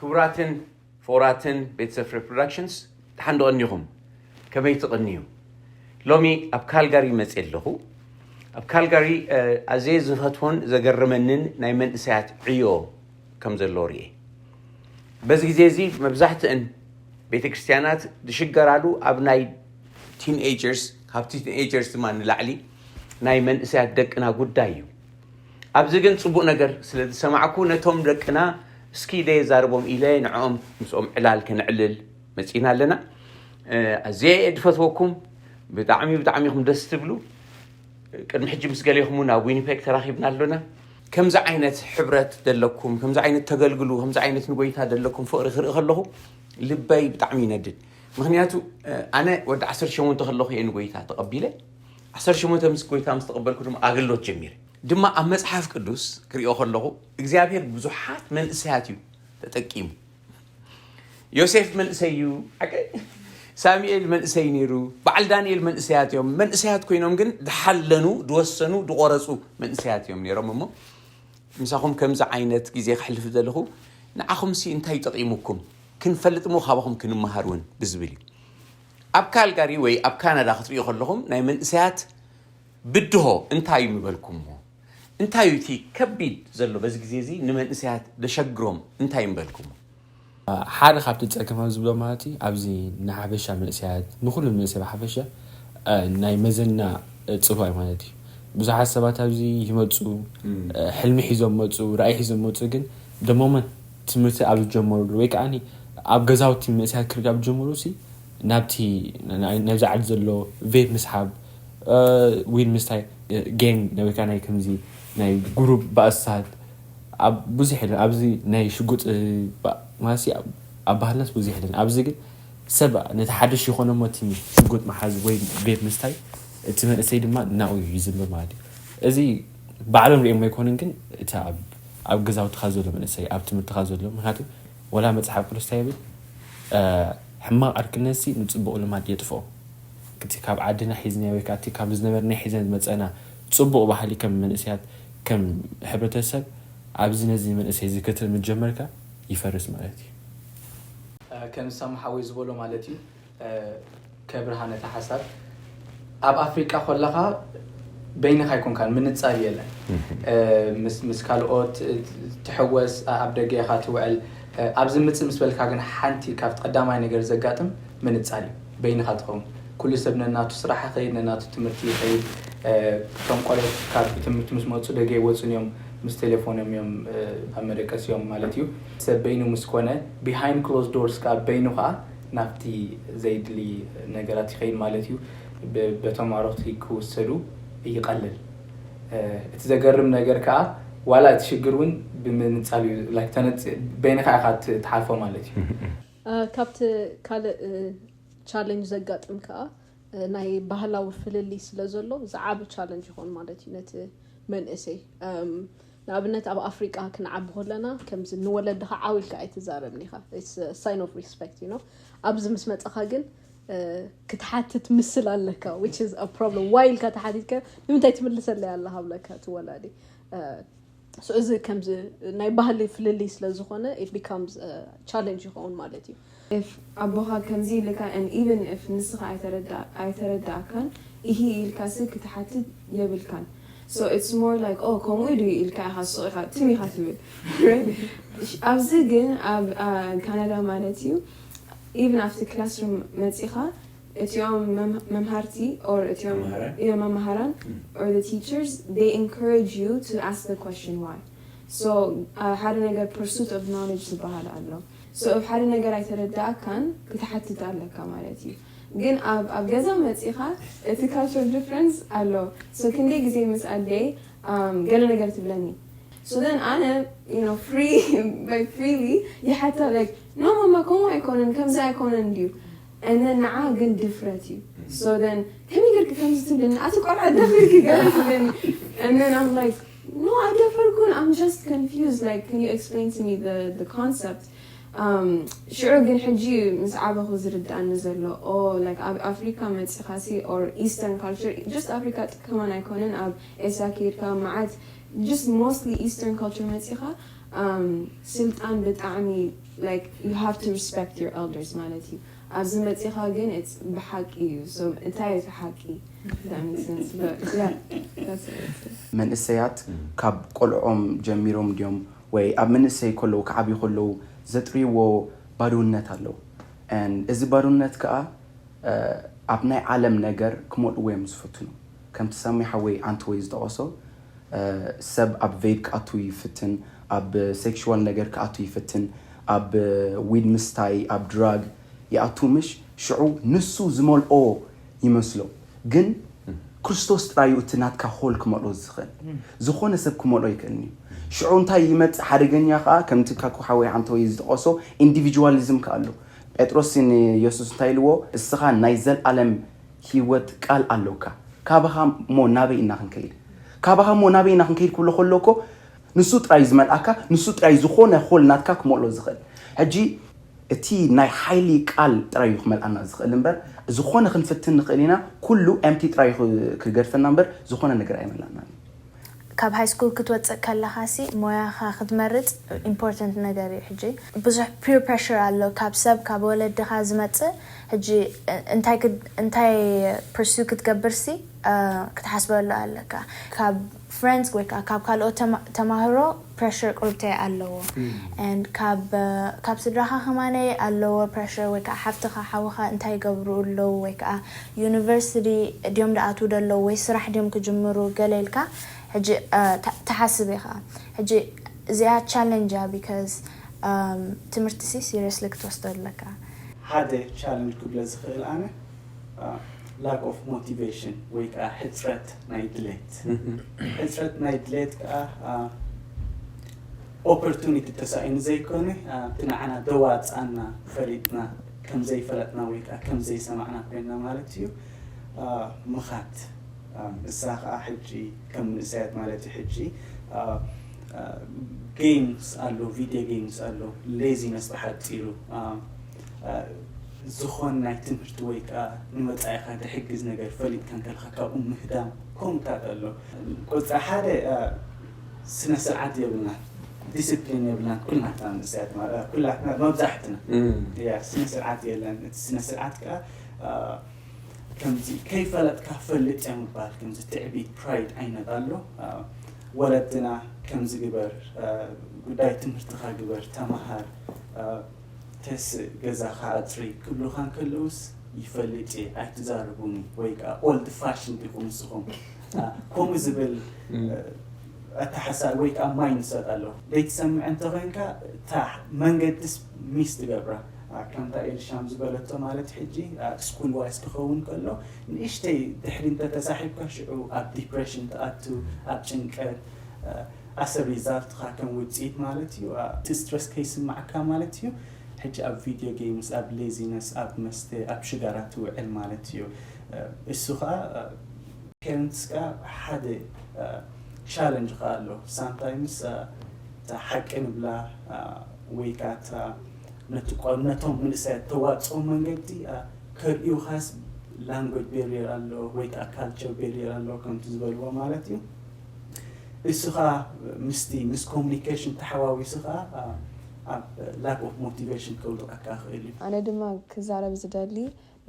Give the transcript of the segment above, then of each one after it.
ክቡራትን ፍቑራትን ቤተሰብ ፍሬ ፕሮዳክሽንስ፣ ደሓን ዶ ቀኒኹም? ከመይ ትቕንዩ? ሎሚ ኣብ ካልጋሪ መፅእ ኣለኹ። ኣብ ካልጋሪ ኣዘየ ዝፈትዎን ዘገርመንን ናይ መንእሰያት ዕዮ ከም ዘሎ ርኤ። በዚ ግዜ እዚ መብዛሕትእን ቤተ ክርስቲያናት ዝሽገራሉ ኣብ ናይ ቲንኤጀርስ፣ ካብ ቲንኤጀርስ ድማ ንላዕሊ ናይ መንእሰያት ደቅና ጉዳይ እዩ። ኣብዚ ግን ፅቡቕ ነገር ስለ ዝሰማዕኩ ነቶም ደቅና እስኪ ደየዛርቦም ኢለ ንዕኦም ምስኦም ዕላል ከነዕልል መፂና ኣለና። ኣዝየ እየ ዝፈትወኩም። ብጣዕሚ ብጣዕሚ ኢኹም ደስ ትብሉ። ቅድሚ ሕጂ ምስ ገሌኹም እውን ኣብ ዊኒፔግ ተራኺብና ኣሎና። ከምዚ ዓይነት ሕብረት ዘለኩም፣ ከምዚ ዓይነት ተገልግሉ፣ ከምዚ ዓይነት ንጎይታ ዘለኩም ፍቕሪ ክርኢ ከለኹ ልበይ ብጣዕሚ ይነድድ። ምክንያቱ ኣነ ወዲ ዓሰርተ ሸሞንተ ከለኹ እየ ንጎይታ ተቐቢለ። ዓሰርተ ሸሞንተ ምስ ጎይታ ምስ ተቐበልኩ ድማ ኣገልግሎት ጀሚረ። ድማ ኣብ መፅሓፍ ቅዱስ ክሪኦ ከለኹ እግዚኣብሔር ብዙሓት መንእሰያት እዩ ተጠቂሙ። ዮሴፍ መንእሰይ እዩ። ሓቀይ ሳሙኤል መንእሰይ ነይሩ። በዓል ዳንኤል መንእሰያት እዮም። መንእሰያት ኮይኖም ግን ድሓለኑ፣ ድወሰኑ፣ ድቆረፁ መንእሰያት እዮም ነይሮም። እሞ ምሳኹም ከምዚ ዓይነት ግዜ ክሕልፍ ዘለኹ ንዓኹምሲ እንታይ ጠቂሙኩም ክንፈልጥ እሞ ካባኹም ክንመሃር እውን ብዝብል እዩ። ኣብ ካልጋሪ ወይ ኣብ ካናዳ ክትሪኦ ከለኹም ናይ መንእሰያት ብድሆ እንታይ እዩ ምበልኩምዎ? እንታይ እዩ እቲ ከቢድ ዘሎ በዚ ግዜ እዚ ንመንእሰያት ደሸግሮም እንታይ ምበልኩምዎ? ሓደ ካብቲ ፀገም ኣብ ዝብሎ ማለት እዩ ኣብዚ ንሓፈሻ መንእሰያት ንኩሉ መንእሰይ ብሓፈሻ ናይ መዘና ፅልዋ እዩ ማለት እዩ። ብዙሓት ሰባት ኣብዚ ይመፁ፣ ሕልሚ ሒዞም መፁ፣ ራእይ ሒዞም መፁ፣ ግን ደሞመንት ትምህርቲ ኣብ ዝጀመሩሉ ወይ ከዓ ኣብ ገዛውቲ መንእሰያት ክርዳእ ኣብ ዝጀመሩ ሲ ናብቲ ነብዚ ዓዲ ዘሎ ቬፕ ምስሓብ፣ ዊን ምስታይ፣ ጌም ወይ ከዓ ናይ ከምዚ ናይ ጉሩብ ባእስታት ኣብ ብዙሕ የለን። ኣብዚ ናይ ሽጉጥ ማለት ኣብ ባህልናስ ብዙሕ የለን። ኣብዚ ግን ሰብ ነቲ ሓድሽ ይኾነ ሞ እቲ ሽጉጥ መሓዝ ወይ ቬፕ ምስታይ እቲ መንእሰይ ድማ ናኡ እዩ ይዝምር ማለት እዩ። እዚ ባዕሎም ሪኦም ኣይኮኑን ግን እቲ ኣብ ገዛውትኻ ዘሎ መንእሰይ ኣብ ትምህርትኻ ዘሎ ምክንያቱ ወላ መፅሓፍ ቅዱስ እንታይ ይብል ሕማቕ ዕርክነትሲ ንፅቡቕ ልማድ የጥፍኦ። እቲ ካብ ዓድና ሒዝና ወይ ከዓ እቲ ካብ ዝነበርና ሒዘን ዝመፀና ፅቡቕ ባህሊ ከም መንእሰያት ከም ሕብረተሰብ ኣብዚ ነዚ መንእሰይ እዚ ክትል ምጀመርካ ይፈርስ ማለት እዩ። ከም ዝሰማ ሓወይ ዝበሎ ማለት እዩ። ከብርሃ ነታ ሓሳብ ኣብ ኣፍሪቃ ኮለኻ በይንኻ ኣይኮንካን ምንጻል የለን። ምስ ካልኦት ትሕወስ ኣብ ደገ ኢኻ ትውዕል። ኣብዚ ምጽእ ምስ በልካ ግን ሓንቲ ካብቲ ቀዳማይ ነገር ዘጋጥም ምንጻል እዩ። በይንኻ ትኸውን ኩሉ ሰብ ነናቱ ስራሕ ይኸይድ ነናቱ ትምህርቲ ይኸይድ። እቶም ቆልዑት ካብ ትምህርቲ ምስ መፁ ደገ ይወፁን እዮም ምስ ቴሌፎኖም እዮም ኣብ መደቀሲኦም ማለት እዩ። ሰብ በይኑ ምስ ኮነ behind closed doors ከዓ በይኑ ከዓ ናብቲ ዘይድሊ ነገራት ይኸይድ ማለት እዩ። በቶም ኣረኽቲ ክውሰዱ ይቐልል። እቲ ዘገርም ነገር ከዓ ዋላ እቲ ሽግር እውን ብምንፃል እዩ። በይንኻ ኢኻ ትሓልፎ ማለት እዩ። ካብቲ ካልእ ቻለንጅ ዘጋጥም ከዓ ናይ ባህላዊ ፍልልይ ስለ ዘሎ ዝዓቢ ቻለንጅ ይኾን ማለት እዩ ነቲ መንእሰይ። ንኣብነት ኣብ ኣፍሪቃ ክንዓቢ ከለና ከምዚ ንወለድኻ ዓው ኢልካ ኣይትዛረብን ኢኻ። It's a sign of respect, you know። ኣብዚ ምስ መጻኻ ግን ክትሓትት ምስል ኣለካ which is a problem። ዋይ ኢልካ ተሓቲትካ ንምንታይ ትምልሰለይ ኣለኻ ብለካ እቲ ወላዲ። So እዚ ከምዚ ናይ ባህሊ ፍልልይ ስለ ዝኾነ it becomes challenge ይኸውን ማለት እዩ። If ኣቦኻ ከምዚ ኢልካ and even if ንስኻ ኣይተረዳእካን ኢሂ ኢልካሲ ክትሓትት የብልካን። So it's more like oh ከምኡ ድዩ ኢልካ ኢኻ ስቕ ኢኻ ትም ኢኻ ትብል። ኣብዚ ግን ኣብ ካናዳ ማለት እዩ even ኣብቲ classroom መፂኻ እቲኦም መምሃርቲ or እቲኦም እዮም መምሃራን or the teachers they encourage you to ask the question why. So ሓደ ነገር pursuit of knowledge ዝበሃል ኣሎ። So if ሓደ ነገር ኣይተረዳእካን ክትሓትት ኣለካ ማለት እዩ። ግን ኣብ ገዛ መፂኻ እቲ culture difference ኣሎ። So ክንደይ ግዜ ምስ ኣደይ ገለ ነገር ትብለኒ so then ኣነ you know free by freely ይሓታ like no ማማ ከምኡ ኣይኮነን ከምዚ ኣይኮነን ድዩ and then ንዓ ግን ድፍረት እዩ። So then ከመይ ገርኪ ከምዚ ትብለኒ ኣቲ ቆልዓ ደፍርኪ ገለ ትብለኒ and then I'm like no ኣይደፈርኩን I'm just confused like can you explain to me the the concept ሽዑ ግን ሕጂ ምስ ዓበኹ ዝርድኣኒ ዘሎ ኦ like ኣብ ኣፍሪካ መፂኻሲ or eastern culture just ኣፍሪካ ጥከማን ኣይኮነን ኣብ ኤስያ ከይድካ መዓት just mostly eastern culture መፂኻ um, ስልጣን ብጣዕሚ like you have to respect your elders ማለት እዩ። ኣብዚ መፂኻ ግን it's ብሓቂ እዩ። So እንታይ እቲ ሓቂ? If that makes sense. But yeah, that's what I would say. መንእሰያት ካብ ቆልዖም ጀሚሮም ድዮም ወይ ኣብ መንእሰይ ከለዉ ክዓብዩ ከለዉ ዘጥርይዎ ባዶነት ኣለዉ። And እዚ ባዶነት ከዓ ኣብ ናይ ዓለም ነገር ክመልእዎ እዮም ዝፍትኑ። ከምቲ ሳሚ ሓወይ ዓንተወይ ዝጠቐሶ ሰብ ኣብ ቬብ ክኣቱ ይፍትን፣ ኣብ ሴክሽዋል ነገር ክኣቱ ይፍትን፣ ኣብ ዊድ ምስታይ፣ ኣብ ድራግ ይኣቱ። ምሽ ሽዑ ንሱ ዝመልኦ ይመስሎ። ግን ክርስቶስ ጥራዩ እቲ ናትካ ሆል ክመልኦ ዝኽእል። ዝኾነ ሰብ ክመልኦ ይክእልኒ እዩ። ሽዑ እንታይ ይመጽእ ሓደገኛ ከዓ ከምቲ ካኩ ሓወይ ዓንተወይ ዝጠቐሶ ኢንዲቪጁዋሊዝም ከኣሉ ጴጥሮስ ንየሱስ እንታይ ኢልዎ? እስኻ ናይ ዘለኣለም ህይወት ቃል ኣለውካ፣ ካባኻ እሞ ናበይ ኢና ክንከይድ? ካባኻ እሞ ናበይ ኢና ክንከይድ ክብሎ ከሎ እኮ ንሱ ጥራይ ዝመልኣካ፣ ንሱ ጥራይ ዝኾነ ሆል ናትካ ክመልኦ ዝኽእል። ሕጂ እቲ ናይ ሓይሊ ቃል ጥራይ እዩ ክመልኣና ዝኽእል እምበር፣ ዝኾነ ክንፍትን ንኽእል ኢና። ኩሉ ኤምቲ ጥራይ እዩ ክገድፈና እምበር ዝኾነ ነገር ኣይመልኣናን እዩ። ካብ ሃይ ስኩል ክትወፅእ ከለኻ ሲ ሞያኻ ክትመርፅ ኢምፖርተንት ነገር እዩ። ሕጂ ብዙሕ ፒር ፕሬሽር ኣሎ፣ ካብ ሰብ ካብ ወለድኻ ዝመፅእ። ሕጂ እንታይ እንታይ ፕርሱ ክትገብር ሲ ክትሓስበሉ ኣለካ። ካብ ፍሬንድስ ወይ ከዓ ካብ ካልኦት ተማህሮ ፕሬሽር ቁርብተይ ኣለዎ። And ካብ ካብ ስድራኻ ከማነይ ኣለዎ ፕሬሽር ወይ ከዓ ሓፍትኻ ሓውኻ እንታይ ይገብሩ ኣለዉ ወይ ከዓ ዩኒቨርሲቲ ድዮም ደኣትዉ ደለዉ ወይ ስራሕ ድዮም ክጅምሩ ገለ ኢልካ ሕጂ ትሓስብ ኢኻ። ሕጂ እዚኣ ቻለንጅ እያ because ትምህርቲ ሲ ሲሪየስሊ ክትወስዶ ኣለካ። ሓደ ቻለንጅ ክብሎ ዝኽእል ኣነ lack of motivation ወይ ከዓ ሕፅረት ናይ ድሌት። ሕፅረት ናይ ድሌት ከዓ ኦፖርቱኒቲ ተሳኢኑ ዘይኮነ እቲ ንዓና ደዋፃና ፈሊጥና ከም ዘይፈለጥና ወይ ከዓ ከም ዘይሰማዕና ኮይና ማለት እዩ ምኻት። እሳ ከዓ ሕጂ ከም መንእሰያት ማለት እዩ ሕጂ ጌምስ ኣሎ፣ ቪድዮ ጌምስ ኣሎ፣ ሌዚነስ ብሓፂሩ ዝኾን ናይ ትምህርቲ ወይ ከዓ ንመፃኢኻ ዝሕግዝ ነገር ፈሊጥካ እንከለካ ካብኡ ምህዳም ከምኡታት ኣሎ። ቁፅሪ ሓደ ስነ ስርዓት የብልና፣ ዲስፕሊን የብልና። ኩላትና መንእሰያት ኩላትና መብዛሕትና ስነ ስርዓት የለን። እቲ ስነ ስርዓት ከዓ ከምዚ ከይፈለጥካ ፈልጥ እያ ምባል ከምዚ ትዕቢት ፕራይድ ዓይነት ኣሎ። ወለድና ከምዚ ግበር፣ ጉዳይ ትምህርትኻ ግበር፣ ተማሃር፣ ተስእ፣ ገዛኻ ኣፅሪ ክብሉኻ እንከለውስ ይፈልጥ እየ ኣይትዛረቡኒ ወይ ከዓ ኦልድ ፋሽን ዲኹም ንስኹም ከምኡ ዝብል ኣተሓሳ ወይ ከዓ ማይንድሰት ኣሎ። ዘይትሰምዕ እንተኮይንካ እታ መንገድስ ሚስ ትገብራ። ከምታ ኤልሻም ዝበለቶ ማለት ሕጂ ስኩል ዋይስ ክኸውን ከሎ ንእሽተይ ድሕሪ እንተተሳሒብካ ሽዑ ኣብ ዲፕሬሽን ትኣቱ፣ ኣብ ጭንቀት ኣሰ ሪዛልትኻ ከም ውፅኢት ማለት እዩ። እቲ ስትረስ ከይስማዕካ ማለት እዩ። ሕጂ ኣብ ቪድዮ ጌምስ፣ ኣብ ሌዚነስ፣ ኣብ መስተ፣ ኣብ ሽጋራ ትውዕል ማለት እዩ። እሱ ከዓ ፔረንትስ ከዓ ሓደ ቻለንጅ ከዓ ኣሎ። ሳምታይምስ እታ ሓቂ ንብላ ወይ ከዓ እታ ነቶም ምንእሰያት ተዋፅኦም መንገዲ ከርእዩኻስ ላንጎጅ ቤሪየር ኣሎ ወይ ከዓ ካልቸር ቤሪየር ኣሎ ከምቲ ዝበልዎ ማለት እዩ። እሱ ከዓ ምስቲ ምስ ኮሚኒኬሽን ተሓዋዊሱ ከዓ ኣብ ላክ ኦፍ ሞቲቬሽን ከውድቐካ ክእል እዩ። ኣነ ድማ ክዛረብ ዝደሊ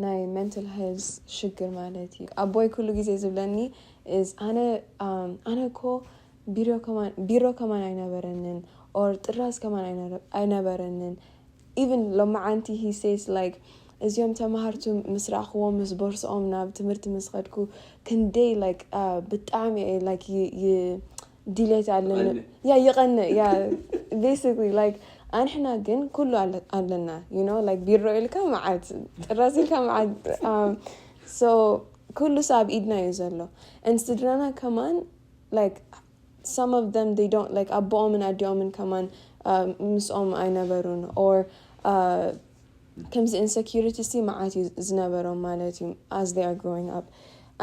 ናይ ሜንታል ሄልዝ ሽግር ማለት እዩ። ኣቦይ ኩሉ ግዜ ዝብለኒ is ኣነ ኣነ እኮ ቢሮ ከማን ቢሮ ከማን ኣይነበረንን or ጥራዝ ከማን ኣይነበረንን። Even ሎማዓንቲ he says like እዚኦም ተማሃርቱ ምስ ረኣኽዎም ምስ ቦርስኦም ናብ ትምህርቲ ምስ ኸድኩ ክንደይ like ብጣዕሚ like ዲሌት ኣለኒ። ያ ይቐንእ ያ basically like ኣንሕና ግን ኩሉ ኣለና you know like ቢሮ ኢልካ መዓት ጥራዝ ኢልካ መዓት so ኩሉ ሰብ ኣብ ኢድና እዩ ዘሎ። And ስድራና ከማን like some of them they don't like ኣቦኦምን ኣዲኦምን ከማን ምስኦም ኣይነበሩን or ከምዚ ኢንሰኪሪቲ ሲ መዓት እዩ ዝነበሮም ማለት እዩ as they are growing up።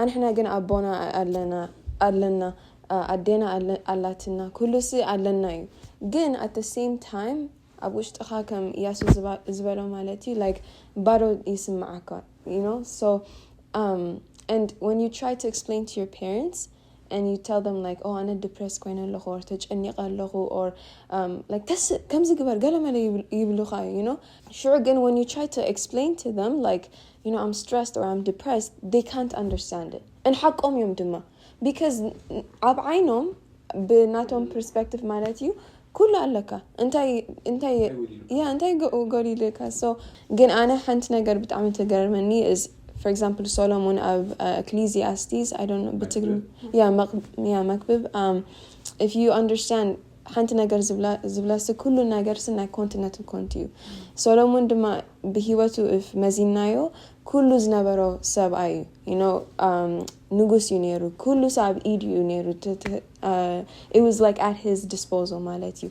ኣንሕና ግን ኣቦና ኣለና ኣለና ኣዴና ኣላትና ኩሉ ሲ ኣለና እዩ። ግን at the same time ኣብ ውሽጥኻ ከም እያሱ ዝበሎ ማለት እዩ like ባዶ ይስምዓካ you know so um and when you try to explain to your parents and you tell them like, oh, ኣነ depressed ኮይነ ኣለኹ or ተጨኒቐ ኣለኹ or um, like ተስ ከምዚ ግበር ገለመለ ይብሉኻ you know ሽዑ ግን when you try to explain to them like you know I'm stressed or I'm depressed, they can't understand it. And ሓቆም እዮም ድማ because ኣብ ዓይኖም ብናቶም perspective ማለት እዩ ኩሉ ኣለካ እንታይ እንታይ yeah እንታይ ጎዲልካ so ግን ኣነ ሓንቲ ነገር ብጣዕሚ ተገርመኒ is for example ሶሎሞን ኣብ Ecclesiastes I don't know ብትግርኛ yeah መክብብ um if you understand ሓንቲ ነገር ዝብላሲ ኩሉ ነገርሲ ናይ ኮንትነት ኮንት እዩ። ሶሎሞን ድማ ብሂወቱ if መዚናዮ ኩሉ ዝነበሮ ሰብኣይ እዩ you know ንጉስ እዩ ነይሩ ኩሉ ሰብ ኣብ ኢድ እዩ ነይሩ it was like at his disposal ማለት እዩ።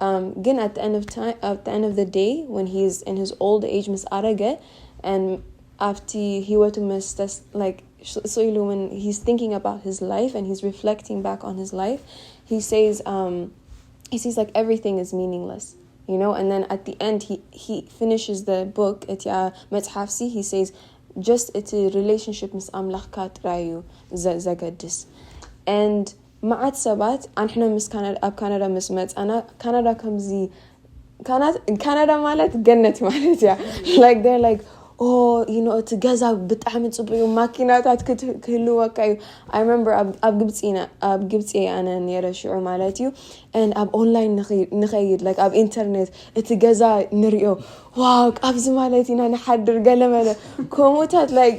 Um, ግን at the end of time, at the end of the day, when he's in his old age, ምስ ኣረገ and ኣብቲ ሂወቱ ምስ like so when he's thinking about his life and he's reflecting back on his life, he says, um, he sees like everything is meaningless, you know. And then at the end, he he finishes the book. It's yeah, He says, just it's a relationship ምስ ኣምላኽካ ጥራይ እዩ ዘገድስ and መዓት ሰባት ኣንሕና ምስ ኣብ ካናዳ ምስ መፃና ካናዳ ከምዚ ካናዳ ማለት ገነት ማለት እያ like they're like oh you know እቲ ገዛ ብጣዕሚ ፅቡቅ እዩ ማኪናታት ክህልወካ እዩ። I remember ኣብ ግብፂ ኣብ ግብፂ ኣነ ነረ ሽዑ ማለት እዩ and ኣብ online ንኸይድ like ኣብ ኢንተርኔት እቲ ገዛ ንሪኦ ዋው ካብዚ ማለት ኢና ንሓድር ገለመለ ከምኡታት like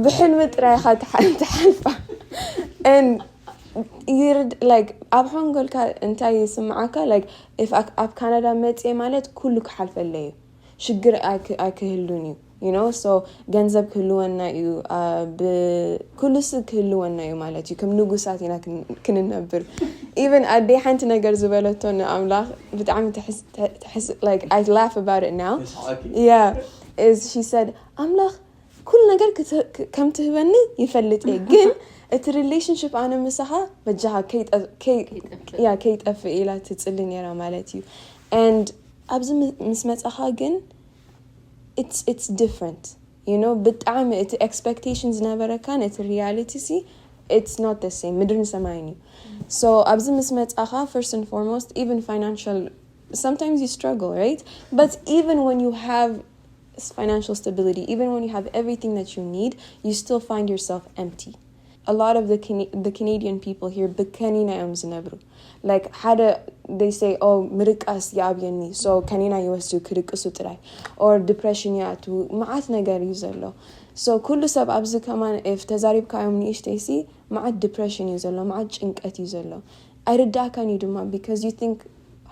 ብሕልሚ ጥራይ ኢኻ ትሓልፋ and ይርድ like ኣብ ሓንጎልካ እንታይ ይስምዓካ like if ኣብ ካናዳ መፅየ ማለት ኩሉ ክሓልፈለይ እዩ ሽግር ኣይክህሉን እዩ you know so ገንዘብ ክህልወና እዩ ብኩሉስ ክህልወና እዩ ማለት እዩ ከም ንጉሳት ኢና ክንነብር even ኣደይ ሓንቲ ነገር ዝበለቶ ንኣምላኽ ብጣዕሚ like I laugh about it now yeah is she said ኣምላኽ ኩሉ ነገር ከም ትህበኒ ይፈልጥ እየ ግን እቲ relationship ኣነ ምሳኻ በጃኻ ከይጠፍእ ኢላ ትፅሊ ነራ ማለት እዩ and ኣብዚ ምስ መፃኻ ግን it's it's different you know ብጣዕሚ እቲ expectation ዝነበረካን እቲ reality ሲ it's not the same ምድርን ሰማይን እዩ so ኣብዚ ምስ መፃኻ first and foremost even financial sometimes you struggle right but even when you have financial stability even when you have everything that you need you still find yourself empty a lot of the, Can- the Canadian people here ብከኒና እዮም ዝነብሩ like ሓደ they say oh ምድቃስ ይኣብየኒ so ከኒና ይወስዱ ክድቅሱ ጥራይ or depression ይኣትዉ መዓት ነገር እዩ ዘሎ so ኩሉ ሰብ ኣብዚ ከማን if ተዛሪብካዮም ንእሽተይሲ መዓት depression እዩ ዘሎ መዓት ጭንቀት እዩ ዘሎ ኣይርዳእካን እዩ ድማ because you think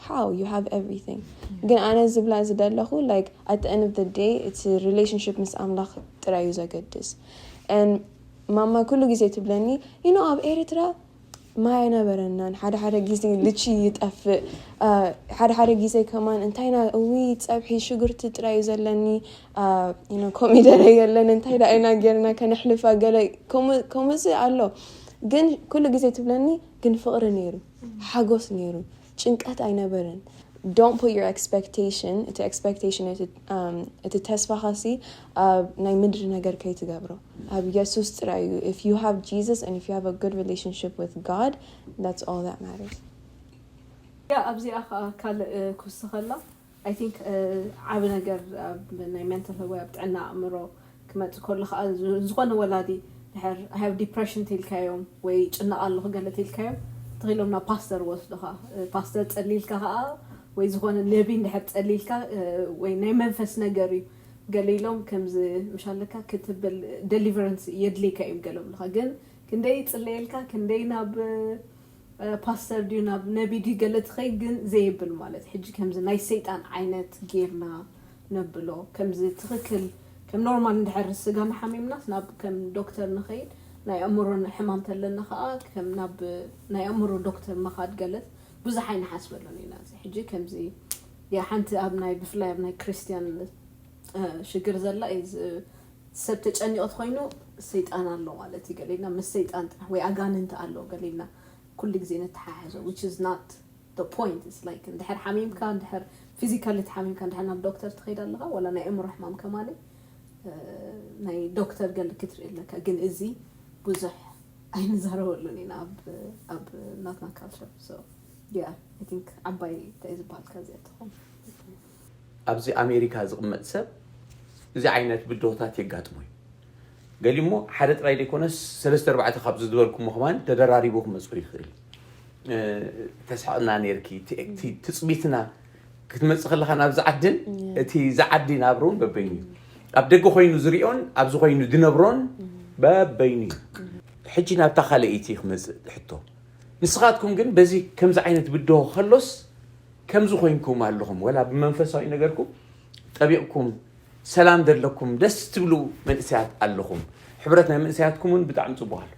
how you have everything ግን ኣነ ዝብላ ዝደለኹ like at the end of the day እቲ relationship ምስ ኣምላኽ ጥራይ እዩ ዘገድስ and ማማ ኩሉ ግዜ ትብለኒ you know ኣብ ኤርትራ ማይ ኣይነበረናን ሓደ ሓደ ግዜ ልቺ ይጠፍእ ሓደ ሓደ ግዜ ከማን እንታይና እዊ ፀብሒ ሽጉርቲ ጥራይ እዩ ዘለኒ ኮሚደረ የለን እንታይ ዳ ኢና ጌርና ከነሕልፋ ገለ ከምዚ ኣሎ ግን ኩሉ ግዜ ትብለኒ ግን ፍቕሪ ነይሩ ሓጎስ ነይሩ ጭንቀት ኣይነበረን don't put your expectation እቲ expectation እቲ ተስፋኻሲ ኣብ ናይ ምድሪ ነገር ከይትገብሮ ኣብ የሱስ ጥራይ እዩ if you have Jesus and if you have a good relationship with God that's all that matters yeah ኣብዚኣ ከዓ ካልእ ክውስኸላ I think ዓብ ነገር ኣብ ናይ mental health ወይ ኣብ ጥዕና ኣእምሮ ክመፅእ ከሎ ከዓ ዝኾነ ወላዲ ድሕር I have depression ተልካዮም ወይ ጭነቕ ኣለኹ ገለ ተልካዮም ተኺሎም ናብ ፓስተር ወስዱኻ ፓስተር ፀሊልካ ከዓ ወይ ዝኾነ ነቢ እንድሕር ፀሊልካ ወይ ናይ መንፈስ ነገር እዩ ገለ ኢሎም ከምዚ ምሻለካ ክትብል deliverance የድልየካ እዮም ገለ ብልኻ ግን ክንደይ ፅለየልካ ክንደይ ናብ ፓስተር ድዩ ናብ ነቢ ድዩ ገለ ትኸይድ ግን ዘየብል ማለት ሕጂ ከምዚ ናይ ሰይጣን ዓይነት ጌርና ነብሎ ከምዚ ትኽክል ከም normal እንድሕር ስጋና ሓሚምናስ ናብ ከም ዶክተር ንኸይድ ናይ ኣእምሮ ሕማም ተለና ከዓ ከም ናብ ናይ ኣእምሮ ዶክተር ምኻድ ገለት ብዙሕ ኣይንሓስበሉን ኢና እዚ ሕጂ ከምዚ ያ ሓንቲ ኣብ ናይ ብፍላይ ኣብ ናይ ክርስትያን ሽግር ዘላ ሰብ ተጨኒቑ ተኾይኑ ሰይጣን ኣሎ ማለት እዩ ገሊልና ምስ ሰይጣን ጥራሕ ወይ ኣጋንንቲ ኣሎ ገሊልና ኩሉ ግዜ ነተሓሕዞ which is not the point it's like እንድሕር ሓሚምካ እንድሕር physically ተሓሚምካ እንድሕር ናብ ዶክተር ትኸይድ ኣለኻ ወላ ናይ እምሮ ሕማም ከማለ ናይ ዶክተር ገል ክትርኢ ኣለካ ግን እዚ ብዙሕ ኣይንዛረበሉን ኢና ኣብ ኣብ ናትና ካልቸር። So yeah, I think ዓባይ እንታይ ዝበሃል ከዚኣ ትኾን። ኣብዚ ኣሜሪካ ዝቕመጥ ሰብ እዚ ዓይነት ብድሆታት የጋጥሞ እዩ። ገሊሞ ሓደ ጥራይ ዘይኮነስ ሰለስተ ኣርባዕተ ካብዚ ዝበልኩሞ ከማን ተደራሪቡ ክመፅኡ ይኽእል። ተስሕቕና ነርኪ። ትፅቢትና ክትመፅእ ከለኻ ናብዚ ዓድን እቲ ዝዓዲ ናብርውን በበይኑ እዩ። ኣብ ደገ ኮይኑ ዝሪኦን ኣብዚ ኮይኑ ዝነብሮን በበይኑ እዩ። ሕጂ ናብታ ካልኣይቲ ክመፅእ ሕቶ፣ ንስኻትኩም ግን በዚ ከምዚ ዓይነት ብድሆ ከሎስ ከምዚ ኮይንኩም ኣለኹም፣ ወላ ብመንፈሳዊ ነገርኩም ጠቢቕኩም ሰላም ዘለኩም ደስ ትብሉ መንእሰያት ኣለኹም። ሕብረት ናይ መንእሰያትኩም እውን ብጣዕሚ ፅቡቅ ኣሎ።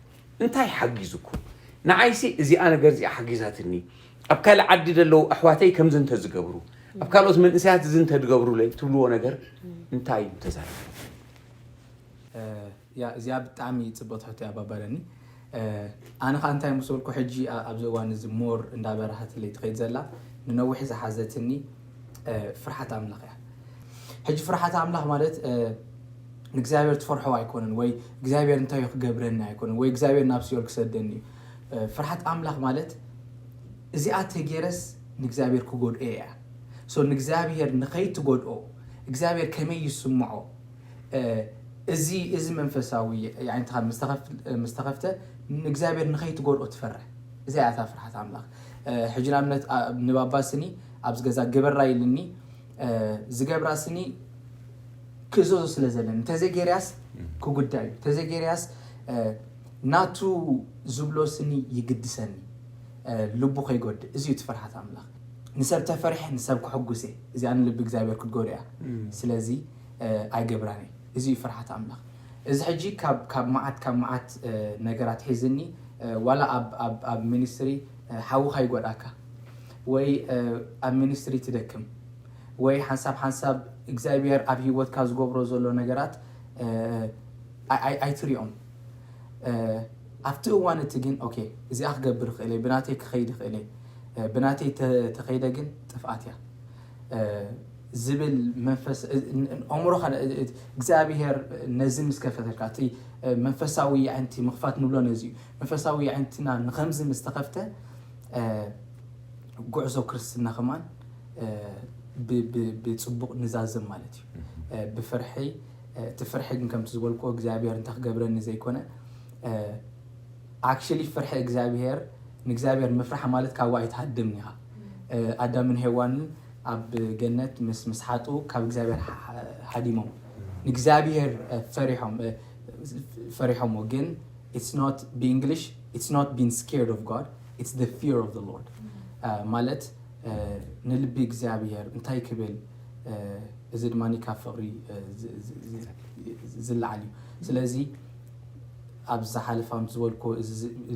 እንታይ ሓጊዙኩም? ንዓይሲ እዚኣ ነገር እዚኣ ሓጊዛትኒ። ኣብ ካልእ ዓዲ ዘለዉ ኣሕዋተይ ከምዚ እንተዝገብሩ፣ ኣብ ካልኦት መንእሰያት እዚ እንተዝገብሩለይ ትብልዎ ነገር እንታይ እንተዛረቡ? ያ እዚኣ ብጣዕሚ ፅብቕቲ ሕቶ እያ ባባለኒ። ኣነ ከዓ እንታይ ምስ በልኩ ሕጂ ኣብዚ እዋን እዚ ሞር እንዳበረሃትለይ ትኸይድ ዘላ ንነዊሕ ዝሓዘትኒ ፍርሓት ኣምላኽ እያ። ሕጂ ፍርሓት ኣምላኽ ማለት ንእግዚኣብሔር ትፈርሖ ኣይኮነን፣ ወይ እግዚኣብሔር እንታይ ክገብረኒ ኣይኮነን፣ ወይ እግዚኣብሔር ናብ ሲኦል ክሰደኒ እዩ። ፍርሓት ኣምላኽ ማለት እዚኣ ተጌረስ ንእግዚኣብሔር ክጎድኦ እያ። ንእግዚኣብሔር ንኸይትጎድኦ እግዚኣብሔር ከመይ ይስምዖ? እዚ እዚ መንፈሳዊ ዓይንትኻ ምስ ተኸፍተ ንእግዚኣብሔር ንኸይትጎድኦ ትፈርሕ። እዚኣ እታ ፍርሓት ኣምላኽ። ሕጂ ንኣብነት ንባባ ስኒ ኣብዚ ገዛ ግበራ ኢልኒ ዝገብራ ስኒ ክእዘዞ ስለ ዘለኒ፣ እንተዘይገርያስ ክጉዳ እዩ። እንተዘይገርያስ ናቱ ዝብሎ ስኒ ይግድሰኒ፣ ልቡ ከይጎድእ። እዚ እዩ እቲ ፍርሓት ኣምላኽ። ንሰብ ተፈሪሐ ንሰብ ክሕጉስ እየ። እዚኣ ንልቢ እግዚኣብሔር ክትጎድእ እያ። ስለዚ ኣይገብራን እየ። እዚ እዩ ፍርሓት ኣምላኽ። እዚ ሕጂ ካብ ካብ መዓት ካብ መዓት ነገራት ሒዝኒ፣ ዋላ ኣብ ኣብ ኣብ ሚኒስትሪ ሓውኻ ይጎድኣካ፣ ወይ ኣብ ሚኒስትሪ ትደክም፣ ወይ ሓንሳብ ሓንሳብ እግዚኣብሔር ኣብ ህይወትካ ዝገብሮ ዘሎ ነገራት ኣይትሪኦም። ኣብቲ እዋን እቲ ግን ኦኬ፣ እዚኣ ክገብር ይኽእለ፣ ብናተይ ክኸይድ ይኽእለ፣ ብናተይ ተኸይደ ግን ጥፍኣት እያ ዝብል መንፈስ ኣእምሮኻ እግዚኣብሔር ነዚ ምስ ከፈተልካ፣ እቲ መንፈሳዊ ኣዕንቲ ምኽፋት ንብሎ ነዚ እዩ። መንፈሳዊ ኣዕንትና ንኸምዚ ምስ ተኸፍተ ጉዕዞ ክርስትና ከማን ብፅቡቕ ንዛዘም ማለት እዩ። ብፍርሒ፣ እቲ ፍርሒ ግን ከምቲ ዝበልኩዎ እግዚኣብሔር እንታይ ክገብረኒ ዘይኮነ። ኣክሽሊ ፍርሒ እግዚኣብሔር፣ ንእግዚኣብሔር ምፍራሕ ማለት ካብኡ ኣይትሃድምን ኢኻ። ኣዳምን ሄዋንን ኣብ ገነት ምስ ምስ ሓጡ ካብ እግዚኣብሔር ሃዲሞም ንእግዚኣብሔር ፈሪሖም ፈሪሖምዎ። ግን it's not ብእንግሊሽ it's not being scared of God, it's the fear of the Lord ማለት ንልቢ እግዚኣብሔር እንታይ ክብል፣ እዚ ድማ ካብ ፍቕሪ ዝለዓል እዩ። ስለዚ ኣብ ዝሓለፈ ከም ዝበልኩ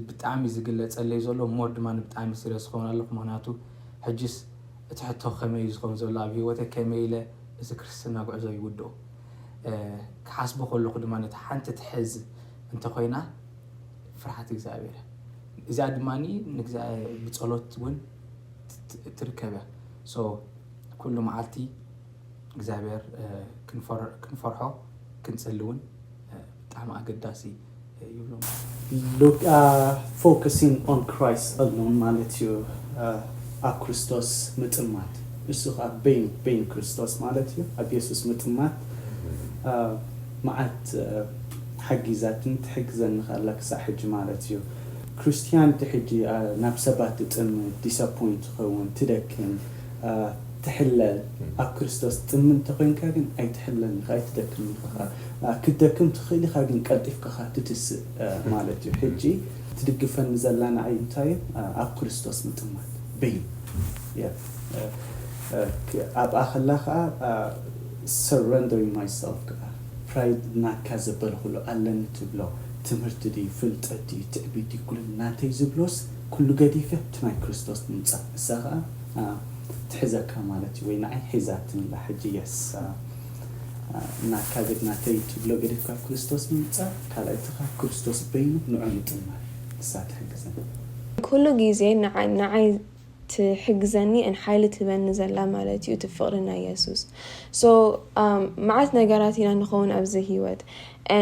ብጣዕሚ ዝግለፀለይ ዘሎ ሞር ድማ ብጣዕሚ ሲሪየስ ክኸውን ኣለኩ። ምክንያቱ ሕጅስ እቲ ሕቶ ከመይ እዩ ዝኸውን ዘሎ ኣብ ህይወተ፣ ከመይ ኢለ እዚ ክርስትና ጉዕዞ ይውድኦ ክሓስቦ ከለኩ ድማ ነቲ ሓንቲ ትሕዝ እንተኮይና ፍርሓት እግዚኣብሔር እያ። እዚኣ ድማ ብፀሎት እውን ትርከብ እያ። ኩሉ መዓልቲ እግዚኣብሔር ክንፈርሖ ክንፅሊ እውን ብጣዕሚ ኣገዳሲ ይብሎ። Look, uh, focusing on Christ alone ማለት እዩ። ኣብ ክርስቶስ ምጥማት፣ እሱ ከዓ በይን በይን ክርስቶስ ማለት እዩ። ኣብ የሱስ ምጥማት መዓት ሓጊዛትን ትሕግዘኒ ካላ ክሳዕ ሕጂ ማለት እዩ። ክርስቲያንቲ ሕጂ ናብ ሰባት ትጥምት፣ ዲስኣፖይንት ትኸውን፣ ትደክም፣ ትሕለል። ኣብ ክርስቶስ ትጥምት እንተኮይንካ ግን ኣይትሕለልን ኢኻ፣ ኣይትደክምን ኢኻ። ክትደክም ትኽእል ኢኻ ግን ቀልጢፍካ ኢኻ ትትስእ ማለት እዩ። ሕጂ ትድግፈኒ ዘላ ንዓይ እንታይ እዩ? ኣብ ክርስቶስ ምጥማት በይን ኣብኣ ከላ ከዓ surrendering myself ከዓ ፕራይድ ናትካ ዘበልኩሉ ኣለኒ ትብሎ ትምህርቲ ድዩ፣ ፍልጠት ድዩ፣ ትዕቢት ድዩ፣ ኩሉ ናተይ ዝብሎስ ኩሉ ገዲፈ እቲ ናይ ክርስቶስ ምምፃእ እሳ ከዓ ትሕዘካ ማለት እዩ። ወይ ንዓይ ሒዛትንላ ሕጂ የስ ናትካ ግን ናተይ ትብሎ ገዲፍካ ክርስቶስ ምምፃእ ካልኣይትኻ ክርስቶስ በይኑ ንዑ ምጥማር እሳ ትሕግዘን። ኩሉ ግዜ ንዓይ ትሕግዘኒ and ሓይሊ ትህበኒ ዘላ ማለት እዩ እቲ ፍቕሪ ናይ የሱስ። So መዓት ነገራት ኢና ንኸውን ኣብዚ ህይወት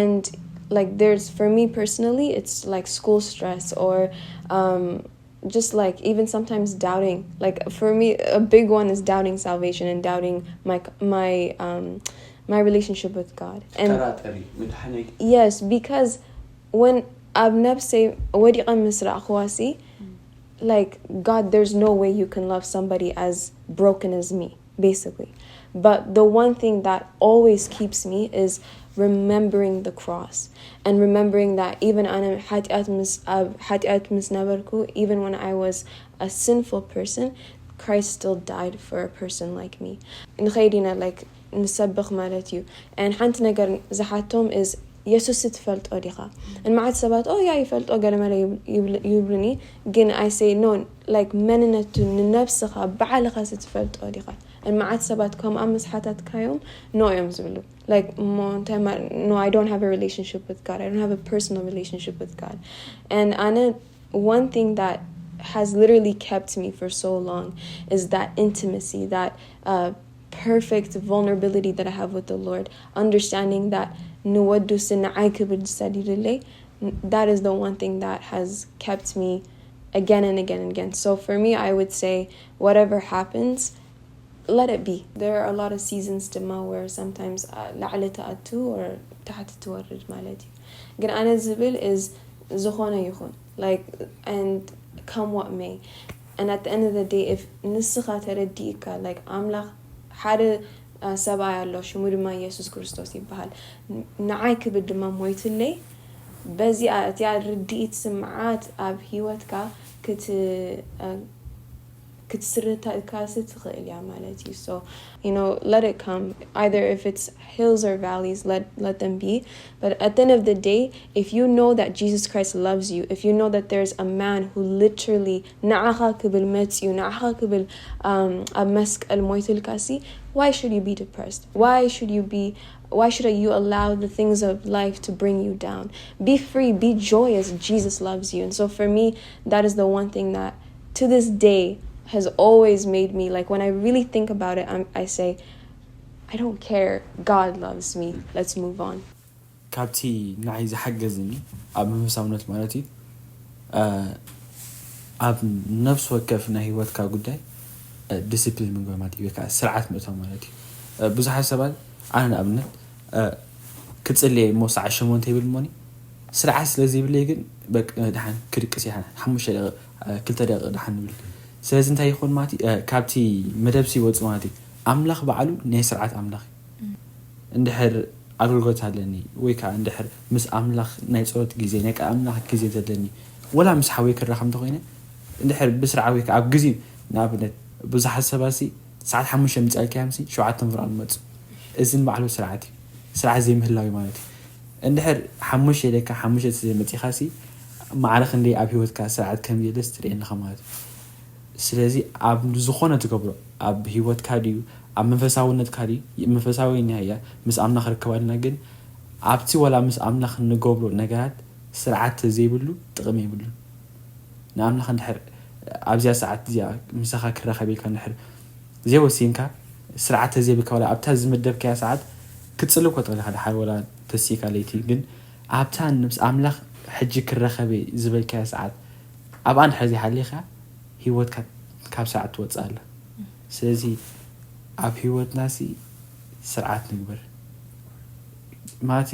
and Like, there's, for me personally, it's like school stress or um, just like even sometimes doubting. Like, for me, a big one is doubting salvation and doubting my my um, my relationship with God. And ጠራጠሪ ምድሓነይ Yes, because when ኣብ ነብሰይ ወዲቐ ምስ ረኣኽዋሲ, like, God, there's no way you can love somebody as broken as me, basically. But the one thing that always keeps me is remembering the cross and remembering that even ኣነ ሓጢኣት ምስ ኣብ ሓጢኣት ምስ ነበርኩ, even when I was a sinful person, Christ still died for a person like me. ንኸይድ ኢና, like, ንሰብኽ ማለት እዩ። And ሓንቲ ነገር ዝሓቶም is የሱስ ትፈልጦ ዲኻ? And መዓት ሰባት ኦ ያ ይፈልጦ ገለመለ ይብሉኒ። ግን I say no, like, መንነቱ ንነብስኻ ባዕልኻ ስትፈልጦ ዲኻ? And መዓት ሰባት ከምኣ ምስ ሓታትካዮም no እዮም ዝብሉ። Like, እሞ እንታይ ማ- no, I don't have a relationship with God. I don't have a personal relationship with God. And ኣነ one thing that has literally kept me for so long is that intimacy, that uh, perfect vulnerability that I have with the Lord, understanding that ንወዱ ስንዓይ ክብል ዝሰዲድለይ, that is the one thing that has kept me again and again and again. So for me, I would say whatever happens, let it be. There are a lot of seasons ድማ where sometimes uh, ላዕሊ ትኣቱ or ታሕቲ ትወርድ ማለት እዩ። ግን ኣነ ዝብል is ዝኾነ ይኹን, like, and come what may, and at the end of the day, if ንስኻ ተረዲእካ, like, ኣምላኽ ሓደ uh, ሰብኣይ ኣሎ፣ ሽሙ ድማ ኢየሱስ ክርስቶስ ይበሃል። ንዓይ ክብል ድማ ሞይትለይ። በዚኣ እቲኣ ርድኢት ስምዓት ኣብ ህይወትካ ክት ክትስርተካሲ ትኽእል እያ ማለት እዩ። So, you know, let it come. Either if it's hills or valleys, let let them be. But at the end of the day, if you know that Jesus Christ loves you, if you know that there's a man who literally ንዓኻ ክብል መጽዩ፣ ንዓኻ ክብል um, ኣብ መስቀል ሞይትልካሲ, why should you be depressed? Why should you be why should you allow the things of life to bring you down? Be free, be joyous. Jesus loves you. And so for me, that is the one thing that to this day has always made me, like, when I really think about it, I'm, I say, I don't care. God loves me. Let's move on. ካብቲ ንዓይ ዝሓገዝኒ ኣብ መንፈሳውነት ማለት እዩ ኣብ ነፍሲ ወከፍ ናይ ህይወትካ ጉዳይ ዲስፕሊን ምግባር ማለት እዩ ከዓ ስርዓት ምእታው ማለት እዩ ብዙሓት ሰባት ኣነ ንኣብነት ክፅልየ እሞ ሰዓ ሸሞንተ ይብል እሞኒ ስርዓት ስለ ዘይብለይ ግን ደሓን ክድቅስ ይሓ ሓሙሽተ ክልተ ደቂ ደሓን ንብል ስለዚ እንታይ ይኸውን ማለት ካብቲ መደብ ይወፅእ ማለት እዩ ኣምላኽ ባዕሉ ናይ ስርዓት ኣምላኽ እዩ እንድሕር ኣገልግሎት ኣለኒ ወይ ከዓ እንድሕር ምስ ኣምላኽ ናይ ፀሎት ግዜ ናይ ቃል ኣምላኽ ግዜ ዘለኒ ወላ ምስ ሓወይ ክራኸብ እንተኮይነ እንድሕር ብስርዓ ወይ ከዓ ኣብ ግዜ ንኣብነት ብዙሓት ሰባት ሲ ሰዓት ሓሙሽተ ምፅኣልካዮም ሲ ሸውዓተ ፍርቓ ንመፁ እዚ ንባዕሉ ስርዓት እዩ ስርዓት ዘይምህላዊ ማለት እዩ እንድሕር ሓሙሽተ ኢለካ ሓሙሽተ ዘይመፂኻ ሲ ማዕረ ክንደይ ኣብ ሂወትካ ስርዓት ከም የለስ ትርእየኒ ማለት እዩ ስለዚ ኣብ ዝኾነ ትገብሮ ኣብ ሂወትካ ድዩ ኣብ መንፈሳውነትካ ድዩ መንፈሳዊ እያ ምስ ኣምላኽ ርክብ ኣለና ግን ኣብቲ ወላ ምስ ኣምላኽ ንገብሮ ነገራት ስርዓት ተዘይብሉ ጥቕሚ የብሉን ንኣምላኽ እንድሕር ኣብዚኣ ሰዓት እዚኣ ምሳኻ ክራኸብ ኢልካ እንድሕር ዘይወሲንካ ስርዓት ተዘይብልካ ወላ ኣብታ ዝመደብካያ ሰዓት ክትፅሊ እኮ ትኽእል ሓደ ሓደ ወላ ተሲካ ለይቲ ግን ኣብታ ምስ ኣምላኽ ሕጂ ክራኸብ ዝበልካያ ሰዓት ኣብኣ እንድሕር ዘይሓሊኻ ሂወትካ ካብ ስርዓት ትወፅእ ኣላ ስለዚ ኣብ ሂወትና ሲ ስርዓት ንግበር ማለት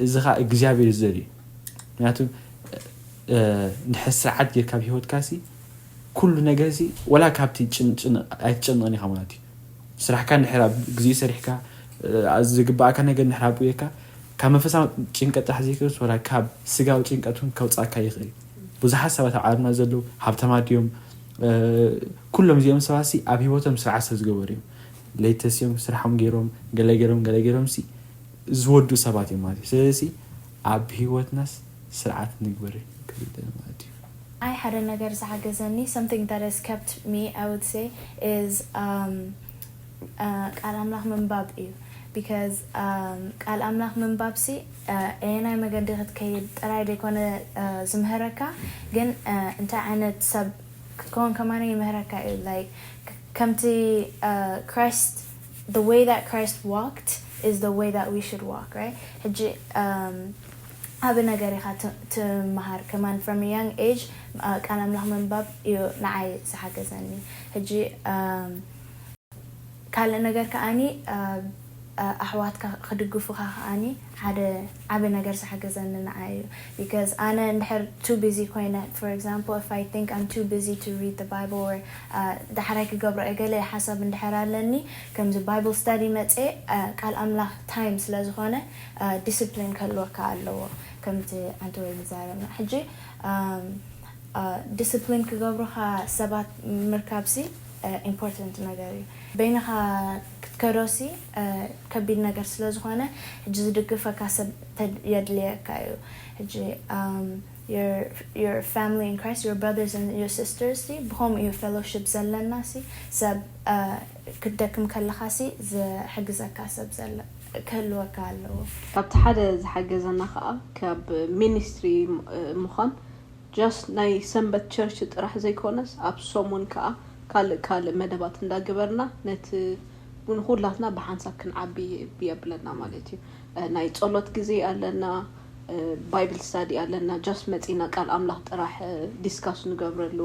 እዚ ከዓ እግዚኣብሔር ዝደልዩ ምክንያቱ እንድሕር ስርዓት ጌርካ ኣብ ሂወትካ ሲ ኩሉ ነገር ሲ ወላ ካብቲ ጭንጭን ኣይትጨንቕን ኢኻ ማለት እዩ ስራሕካ እንድሕር ኣብ ግዜኡ ሰሪሕካ ዝግባእካ ነገር እንድሕር ኣብየካ ካብ መንፈሳዊ ጭንቀት ጥራሕ ዘይኮነስ ወላ ካብ ስጋዊ ጭንቀት እውን ከውፃእካ ይኽእል ብዙሓት ሰባት ኣብ ዓለምና ዘለዉ ሃብታማት እዮም ኩሎም እዚኦም ሰባት ሲ ኣብ ሂወቶም ስርዓት ስለ ዝገበሩ እዮም ለይተሲኦም ስራሖም ገይሮም ገለ ገይሮም ገለ ገይሮም ሲ ዝወዱ ሰባት እዮም ማለት እዩ ስለዚ ኣብ ሂወትናስ ስርዓት ንግበር ክብል ማለት እዩ ኣይ ሓደ ነገር ዝሓገዘኒ something that has kept me I would say is um, uh, ቃል ኣምላኽ ምንባብ እዩ because um, ቃል ኣምላኽ ምንባብ ሲ uh, ኣየናይ መገዲ ክትከይድ ጥራይ ዘይኮነ uh, ዝምህረካ ግን uh, እንታይ ዓይነት ሰብ ክትከውን ከማነ ይምህረካ እዩ like ከምቲ uh, Christ the way that Christ walked is the way that we should walk right ሕጂ um, ዓቢ ነገር ኢኻ ት- ትመሃር ከማን from a young age ቃል ኣምላኽ ምንባብ እዩ ንዓይ ዝሓገዘኒ። ሕጂ ካልእ ነገር ከዓኒ ኣሕዋትካ ክድግፉኻ ከዓኒ ሓደ ዓቢ ነገር ዝሓገዘኒ ንዓይ እዩ። Because ኣነ እንድሕር too busy ኮይነ, for example, if I think I'm too busy to read the Bible or ዳሕራይ ክገብሮ እየ ገለ ሓሳብ እንድሕር ኣለኒ፣ ከምዚ Bible study መጽየ ቃል ኣምላኽ time ስለ ዝኾነ discipline ክህልወካ ኣለዎ። ከምቲ ኣንቲ ወይ ዝዛረብና ሕጂ discipline ክገብሩኻ ሰባት ምርካብሲ important ነገር እዩ። በይንኻ ክትከዶሲ ከቢድ ነገር ስለ ዝኾነ ሕጂ ዝድግፈካ ሰብ የድልየካ እዩ። ሕጂ your family in Christ, your brothers and your sisters ሲ ብኸምኡ እዩ fellowship ዘለና ሲ ሰብ ክትደክም ከለኻ ሲ ዝሕግዘካ ሰብ ክህልወካ ኣለዎ። ካብቲ ሓደ ዝሓገዘና ከዓ ካብ ሚኒስትሪ ምዃን just ናይ ሰንበት ቸርች ጥራሕ ዘይኮነስ ኣብ ሰሙን ከዓ ካልእ ካልእ መደባት እንዳገበርና ነቲ ንኩላትና ብሓንሳብ ክንዓቢ የብለና ማለት እዩ። ናይ ጸሎት ግዜ ኣለና፣ ባይብል ስታዲ ኣለና፣ just መጺና ቃል ኣምላኽ ጥራሕ ዲስካስ ንገብረሉ።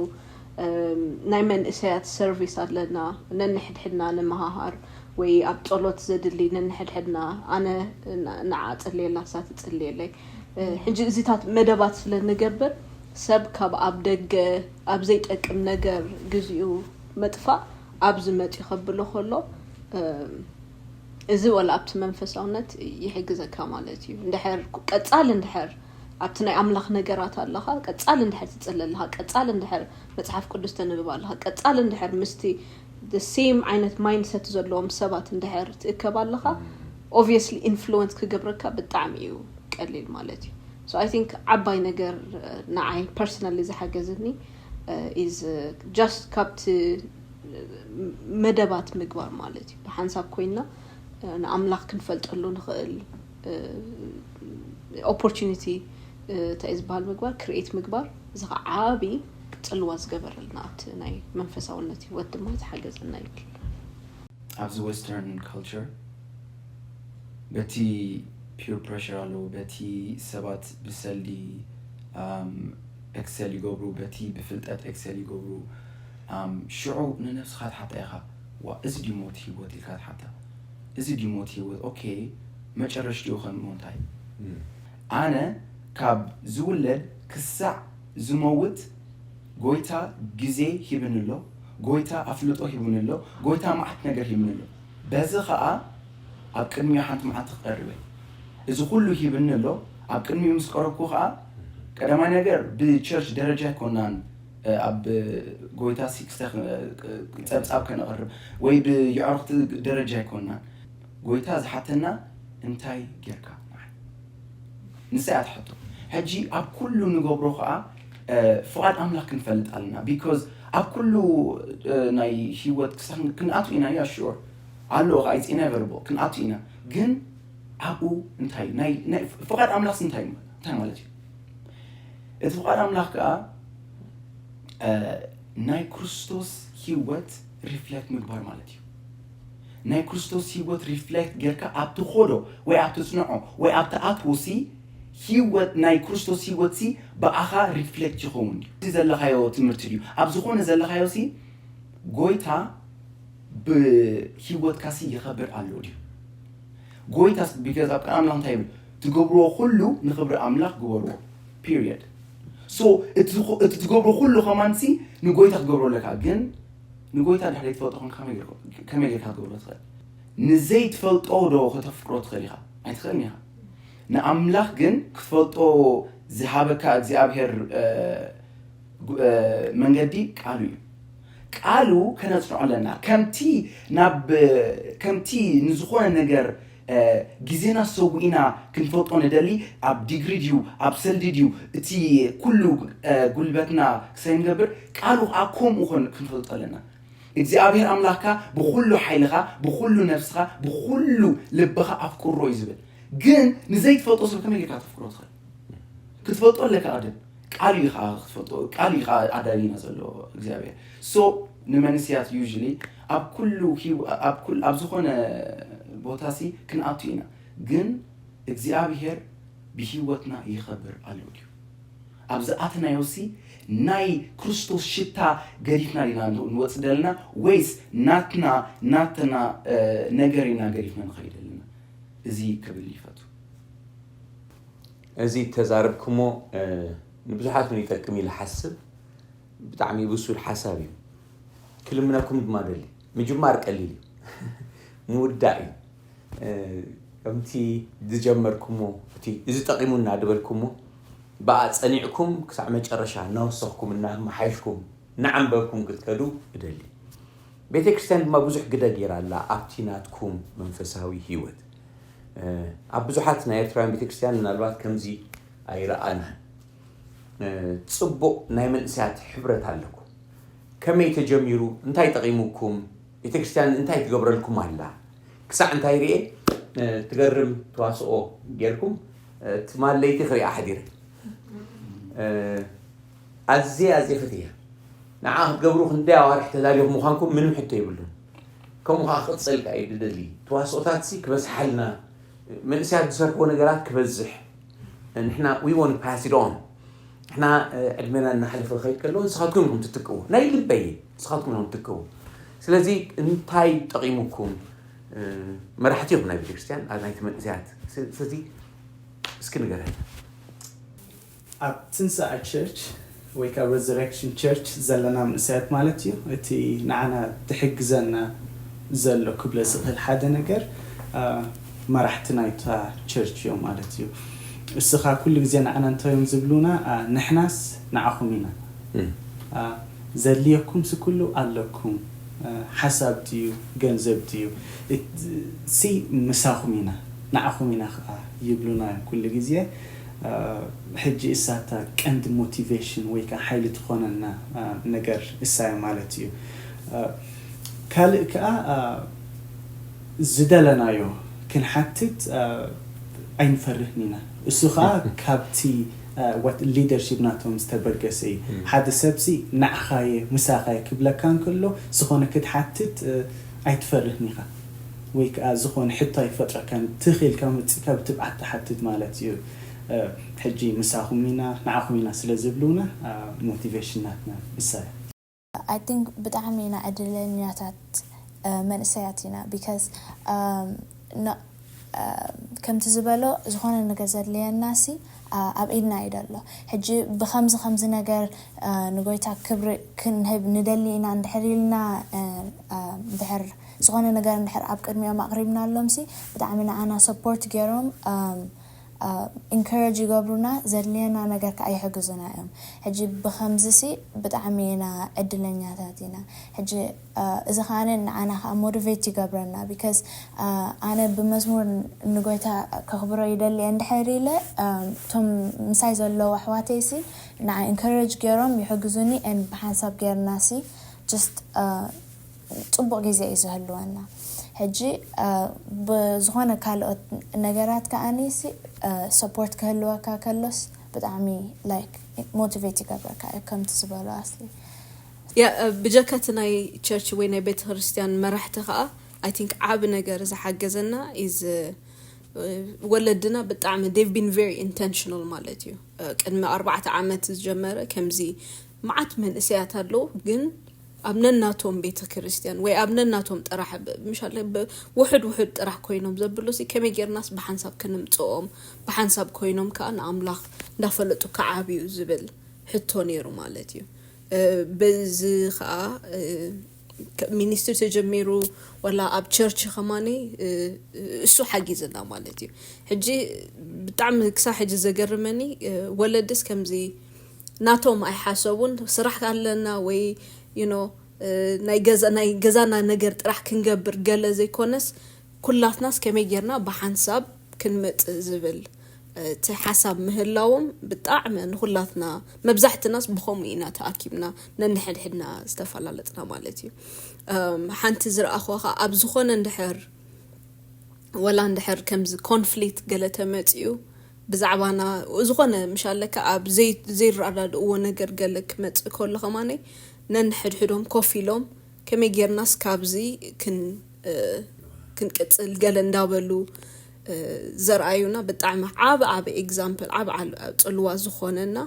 ናይ መንእሰያት ሰርቪስ ኣለና፣ ነንሕድሕድና ንመሃሃር ወይ ኣብ ጸሎት ዘድሊ ነንሕድሕድና ኣነ ንዓ ጸልየላ ንሳ ትጽልየለይ። ሕጂ እዚታት መደባት ስለ ንገብር ሰብ ካብ ኣብ ደገ ኣብ ዘይጠቅም ነገር ግዚኡ ምጥፋእ ኣብዚ መጺኡ ከብሎ ከሎ እዚ ወላ ኣብቲ መንፈሳውነት ይሕግዘካ ማለት እዩ። እንድሕር ቀጻሊ እንድሕር ኣብቲ ናይ ኣምላኽ ነገራት ኣለኻ፣ ቀጻሊ እንድሕር ትጽሊ ኣለኻ፣ ቀጻሊ እንድሕር መጽሓፍ ቅዱስ ተንብብ ኣለኻ፣ ቀጻሊ እንድሕር ምስቲ the same ዓይነት mindset ዘለዎም ሰባት እንድሕር ትእከብ ኣለኻ፣ obviously influence ክገብረካ ብጣዕሚ እዩ ቀሊል ማለት እዩ። So I think ዓባይ ነገር ንዓይ personally ዝሓገዝኒ is just ካብቲ መደባት ምግባር ማለት እዩ። ብሓንሳብ ኮይና ንኣምላኽ ክንፈልጠሉ ንኽእል opportunity እንታይ ዝበሃል ምግባር፣ create ምግባር፣ እዚ ከዓ ዓቢ ጽልዋ ዝገበረልና ኣብቲ ናይ መንፈሳውነት ህይወት ድማ ዝሓገዘና ይብል። ኣብዚ western culture በቲ peer pressure ኣለዎ፣ በቲ ሰባት ብሰልዲ excel ይገብሩ፣ በቲ ብፍልጠት excel ይገብሩ። ሽዑ ንነብስኻ ትሓታ ኢኻ፣ ዋ እዚ ድዩ ሞት ህይወት ኢልካ ትሓታ። እዚ ድዩ ሞት ህይወት? ኦኬ መጨረሽትኡ ከ እሞ እንታይ? ኣነ ካብ ዝውለድ ክሳዕ ዝመውት ጎይታ ግዜ ሂብኒ ኣሎ፣ ጎይታ ኣፍልጦ ሂብኒ ኣሎ፣ ጎይታ መዓት ነገር ሂብኒ ኣሎ። በዚ ኸኣ ኣብ ቅድሚኡ ሓንቲ መዓልቲ ክቐርብ እየ። እዚ ኩሉ ሂብኒ ኣሎ፣ ኣብ ቅድሚኡ ምስ ቀረብኩ ኸኣ ቀዳማይ ነገር ብቸርች ደረጃ ኣይኮናን ኣብ ጎይታ ሲ ክስተ ጸብጻብ ከነቕርብ ወይ ብየዕሩኽቲ ደረጃ ኣይኮናን። ጎይታ ዝሓተና እንታይ ጌርካ ንዓይ? ንሳ እያ ትሓቶ። ሕጂ ኣብ ኩሉ ንገብሮ ኸዓ ፍቓድ ኣምላኽ ክንፈልጥ ኣለና። Because ኣብ ኩሉ ናይ ህይወት ክሳብ ክንኣቱ ኢና። Yeah sure ኣሎ ኸዓ it's inevitable ክንኣቱ ኢና። ግን ኣብኡ እንታይ ናይ ናይ ፍቓድ ኣምላኽስ እንታይ እንታይ ማለት እዩ? እቲ ፍቓድ ኣምላኽ ከኣ ናይ ክርስቶስ ህይወት reflect ምግባር ማለት እዩ። ናይ ክርስቶስ ህይወት reflect ጌርካ ኣብ ትኸዶ ወይ ኣብ ትጽንዖ ወይ ኣብ ትኣትዎ ሲ ህይወት ናይ ክርስቶስ ህይወት ሲ ብኣኻ reflect ይኸውን ድዩ? እቲ ዘለኻዮ ትምህርቲ ድዩ? ኣብ ዝኾነ ዘለኻዮ ሲ ጎይታ ብህይወትካ ሲ ይኸብር ኣሎ ድዩ? ጎይታ because ኣብ ቃል ኣምላኽ እንታይ ይብል? ትገብርዎ ኩሉ ንኽብሪ ኣምላኽ ግበርዎ። Period። So እቲ ትገብሮ ኩሉ ከማን ሲ ንጎይታ ክትገብሮ ኣለካ። ግን ንጎይታ ድሕሪ ትፈልጦ ኮንካ ከመይ ጌርካ ክትገብሮ ትኽእል? ንዘይትፈልጦ ዶ ከተፍቅሮ ትኽእል ኢኻ? ኣይትኽእልን ኢኻ። ንኣምላኽ ግን ክትፈልጦ ዝሃበካ እግዚኣብሔር መንገዲ ቃሉ እዩ። ቃሉ ከነጽንዖ ኣለና። ከምቲ ናብ ከምቲ ንዝኾነ ነገር ግዜና ሰዊእና ክንፈልጦ ንደሊ፣ ኣብ ዲግሪ ድዩ ኣብ ሰልዲ ድዩ እቲ ኩሉ ጉልበትና ክሳይ ንገብር፣ ቃሉ ከዓ ከምኡ ኮን ክንፈልጦ ኣለና። እግዚኣብሔር ኣምላኽካ ብኩሉ ሓይልኻ ብኩሉ ነፍስኻ ብኩሉ ልብኻ ኣፍቅሮ እዩ ዝብል። ግን ንዘይትፈልጦ ሰብ ከመይ ጌርካ ተፍቅሮ ትኽእል? ክትፈልጦ ኣለካ ቀደም። ቃሉ እዩ ከዓ ክትፈልጦ፣ ቃሉ እዩ ከዓ ኣዳሊና ዘሎ እግዚኣብሔር። So ንመንስያት usually ኣብ ኩሉ ኣብ ኩል ኣብ ዝኾነ ቦታ ሲ ክንኣቱ ኢና። ግን እግዚኣብሔር ብህይወትና ይኸብር ኣሎ ድዩ? ኣብ ዝኣተናዮሲ ናይ ክርስቶስ ሽታ ገዲፍና ዲና ንወጽእ ዘለና ወይስ ናትና ናትና ነገር ኢና ገዲፍና ንኸይድ ኣለና? እዚ ክብል ይፈቱ። እዚ ተዛረብኩሞ ንብዙሓት እውን ይጠቅም ኢለ ሓስብ። ብጣዕሚ ብሱል ሓሳብ እዩ። ክልምነኩም ድማ ደሊ። ምጅማር ቀሊል እዩ። ምውዳእ እዩ። ከምቲ ዝጀመርኩሞ እቲ እዚ ጠቒሙና ዝበልኩሞ ብኣ ጸኒዕኩም ክሳዕ መጨረሻ እናወሰኽኩም እናመሓይሽኩም እናዓንበብኩም ክትከዱ እደሊ። ቤተ ክርስቲያን ድማ ብዙሕ ግደ ገይራ ኣላ ኣብቲ ናትኩም መንፈሳዊ ህይወት። ኣብ ብዙሓት ናይ ኤርትራውያን ቤተ ክርስቲያን ምናልባት ከምዚ ኣይረኣናን። ጽቡቕ ናይ መንእሰያት ሕብረት ኣለኩም። ከመይ ተጀሚሩ? እንታይ ጠቒሙኩም? ቤተ ክርስቲያን እንታይ ትገብረልኩም ኣላ? ክሳዕ እንታይ ርኤ ትገርም ተዋስኦ ጌርኩም ትማል ለይቲ ክሪኣ ሓዲረ። ኣዝየ ኣዝየ ፈትየ። ንዓ ክትገብሩ ክንደይ ኣዋርሕ ተዳሊኹም ምዃንኩም ምንም ሕቶ የብሉን። ከምኡ ከዓ ክቕፅል ከዓ እዩ ዝደሊ። ተዋስኦታት ሲ ክበዝሓልና፣ መንእሰያት ዝሰርሕዎ ነገራት ክበዝሕ፣ ንሕና we want pass it on። ንሕና ዕድሜና እናሓለፈ ክኸይድ ከሎ ንስኻትኩም ኢኹም ትትክእዎ። ናይ ልበይ ንስኻትኩም ኢኹም ትትክእዎ። ስለዚ እንታይ ጠቒሙኩም? መራሕቲ ኢኹም ናይ ቤተክርስትያን፣ ናይቲ መንእሰያት። ስለዚ እስኪ ንገረና። ኣብ ትንሳኤ ቸርች ወይ ካብ ሬዘረክሽን ቸርች ዘለና መንእሰያት ማለት እዩ። እቲ ንዓና ትሕግዘና ዘሎ ክብለ ዝኽእል ሓደ ነገር መራሕቲ ናይታ ቸርች እዮም ማለት እዩ። እስኻ ኩሉ ግዜ ንዓና እንታይ እዮም ዝብሉና? ንሕናስ ንዓኹም ኢና። ዘድልየኩም ስኩሉ ኣለኩም። ሓሳብ ድዩ ገንዘብ ድዩ ሲ ምሳኹም ኢና፣ ንዓኹም ኢና ከዓ ይብሉና እዮም ኩሉ ግዜ። ሕጂ እሳታ ቀንዲ ሞቲቬሽን ወይ ከዓ ሓይሊ ትኾነና ነገር እሳያ ማለት እዩ። ካልእ ከዓ ዝደለናዮ ክንሓትት ኣይንፈርህን ኢና። እሱ ከዓ ካብቲ ሊደርሺፕ ናቶም ዝተበገሰ እዩ። ሓደ ሰብሲ ንዓኻየ ምሳኻየ ክብለካ እንከሎ ዝኾነ ክትሓትት ኣይትፈርህን ኢኻ። ወይ ከዓ ዝኾነ ሕቶ ኣይፈጥረካን፣ ትኽኢልካ መፂእካ ብትብዓት ትሓትት ማለት እዩ። ሕጂ ምሳኹም ኢና ንዓኹም ኢና ስለ ዝብሉና ሞቲቬሽን ናትና እሳያ። I think ብጣዕሚ ኢና ዕድለኛታት መንእሰያት ኢና because ከምቲ ዝበሎ ዝኾነ ነገር ዘድልየና ሲ ኣብ ኢድና እዩ ዘሎ። ሕጂ ብከምዚ ከምዚ ነገር ንጎይታ ክብሪ ክንህብ ንደሊ ኢና እንድሕር ኢልና እንድሕር ዝኾነ ነገር እንድሕር ኣብ ቅድሚኦም ኣቕሪብናሎም ሲ ብጣዕሚ ንዓና support ገይሮም encourage ይገብሩና፣ ዘድልየና ነገር ከዓ ይሕግዙና እዮም። ሕጂ ብከምዚ ሲ ብጣዕሚ ኢና ዕድለኛታት ኢና። ሕጂ እዚ ከዓ ንዓና ከዓ motivate ይገብረና because ኣነ ብመዝሙር ንጎይታ ከኽብሮ ይደሊ እንድሕር ኢለ እቶም ምሳይ ዘለዉ ኣሕዋተይ ሲ ንዓ encourage ገይሮም ይሕግዙኒ and ብሓንሳብ ገይርና ሲ just ፅቡቕ ግዜ እዩ ዝህልወና። ሕጂ ብዝኾነ ካልኦት ነገራት ከዓኒ support ክህልወካ ከሎስ ብጣዕሚ like motivate ይገብረካ እዩ ከምቲ ዝበሎ ኣስሊ። ያ ብጀካ እቲ ናይ ቸርች ወይ ናይ ቤተ ክርስቲያን መራሕቲ ከዓ I think ዓቢ ነገር ዝሓገዘና is ወለድና ብጣዕሚ they've been very intentional ማለት እዩ። ቅድሚ ኣርባዕተ ዓመት ዝጀመረ ከምዚ መዓት መንእሰያት ኣለዉ ግን ኣብ ነናቶም ቤተ ክርስቲያን ወይ ኣብ ነናቶም ጥራሕ ምሻለ ውሕድ ውሕድ ጥራሕ ኮይኖም ዘብሉ ሲ ከመይ ጌርናስ ብሓንሳብ ክንምፅኦም ብሓንሳብ ኮይኖም ከዓ ንኣምላኽ እንዳፈለጡ ክዓብዩ ዝብል ሕቶ ነይሩ ማለት እዩ። በዚ ከዓ ሚኒስትሪ ተጀሚሩ ዋላ ኣብ ቸርች ከማኒ እሱ ሓጊዝና ማለት እዩ። ሕጂ ብጣዕሚ ክሳብ ሕጂ ዘገርመኒ ወለድስ ከምዚ ናቶም ኣይሓሰቡን ስራሕ ኣለና ወይ you know ናይ ገዛና ነገር ጥራሕ ክንገብር ገለ ዘይኮነስ ኩላትናስ ከመይ ጌርና ብሓንሳብ ክንመፅእ ዝብል እቲ ሓሳብ ምህላዎም ብጣዕሚ ንኹላትና መብዛሕትናስ ብኸምኡ ኢና ተኣኪብና ነንሕድሕድና ዝተፈላለጥና ማለት እዩ። ሓንቲ ዝረኣኽዋ ከዓ ኣብ ዝኾነ እንድሕር ወላ እንድሕር ከምዚ ኮንፍሊክት ገለ ተመፂኡ ብዛዕባና ዝኾነ ምሻለካ ኣብ ዘይረዳድእዎ ነገር ገለ ክመፅእ ከሎ ከማነይ ነንሕድሕዶም ኮፍ ኢሎም ከመይ ጌርናስ ካብዚ ክንቅፅል ገለ እንዳበሉ ዘርኣዩና ብጣዕሚ ዓብ ዓብ example ዓብ ዓል ፅልዋ ዝኾነና